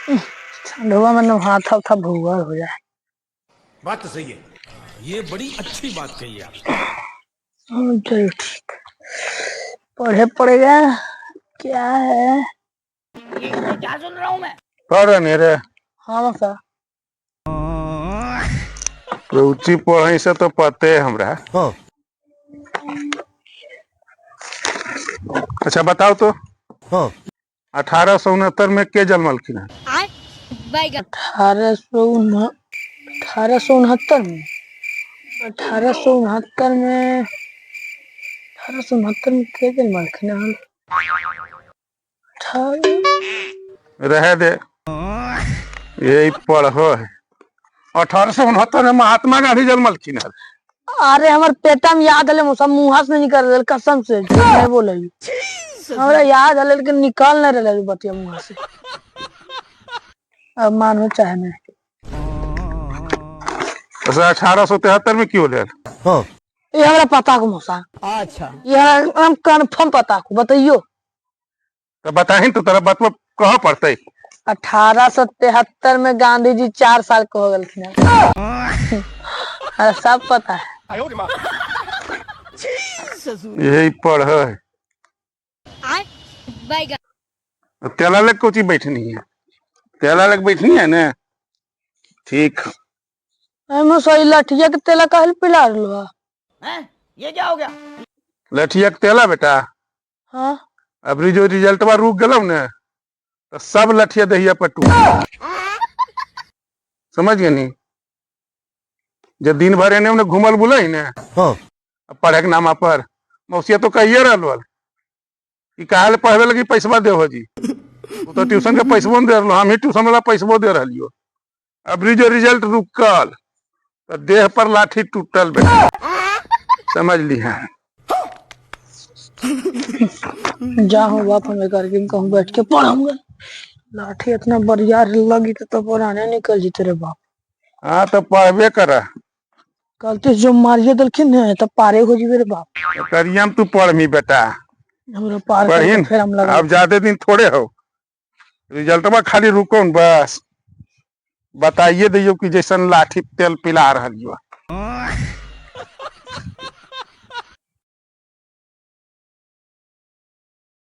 ठंडवा में न हाथ हाथ भूअर हो जाए। बात तो सही है। ये बड़ी अच्छी बात कही आप। चलो ठीक, पढ़े पड़ेगा क्या है। क्या सुन रहा हूँ मैं? पढ़ नहीं रे। हाँ मौसा। रुचि पढ़े से तो पते है हमरा। हाँ। अच्छा बताओ तो। हाँ। 1869 में के जन्मलखिन है? 1869 में, 1869 में, 1869 में के जन्मलखिन हन? अठारह रह दे, यही पढ़ो है। 1869 में महात्मा गांधी जन्मलखिन है। अरे हमर पेटा में याद हले मौसा, मुँह से नहीं निकल रहे, कसम से झूठ नहीं बोले। हमरा याद हले लेकिन निकल नहीं रहे बतिया मुँह से। अब मानो चाहे नहीं। अच्छा 1873 में क्यों ले? हाँ। ये हमरा पता को मौसा। अच्छा। ये हमरा हम कंफर्म पता को, बताइयो। तो बताही तो तेरा बतवा कहाँ पड़ते? 1873 में गांधी जी 4 साल के हो गए। अरे सब पता है। यही पढ़ है। तेला लग कोची बैठनी है? तेला लग बैठनी है ना? ठीक। मौसा, लठिया के तेला काहे पिला रहलो है? ये क्या हो गया? लठिया के तेला बेटा। हाँ। अबरी जो रिजल्ट बा रुक गलौ ने तो सब लठिया दहिया पर टूट। समझ गए नी? जब दिन भर एने ओने घूमल बुलै ने। हाँ। पढ़े के नामा पर मौसिया तो कहिए रहल कि काहे ले पढ़वे लगी पैसवा देहो जी। वो तो ट्यूशन के पैसबो नहीं दे रहलो, हम ही ट्यूशन वाला पैसबो दे रहलियो। अबरी जो रिजल्ट रुकल तो देह पर लाठी टूटल बेटा, समझ ली है। जा हो बाप, हमें करके कहूँ बैठ के पढ़ाऊंगा। लाठी इतना बढ़िया लगी तो पढ़ाने निकल जीते रे बाप। हाँ तो पढ़बे कर। कल तो जो मारिए दलखिन है तब पारे हो जीवे रे बाप। करियम तू पढ़मी बेटा। हमरा पार पढ़िन फिर हम लगा। अब ज्यादा दिन थोड़े हो, रिजल्टवा खाली रुको न बस। बताइए दियो कि जैसन लाठी तेल पिला रहा।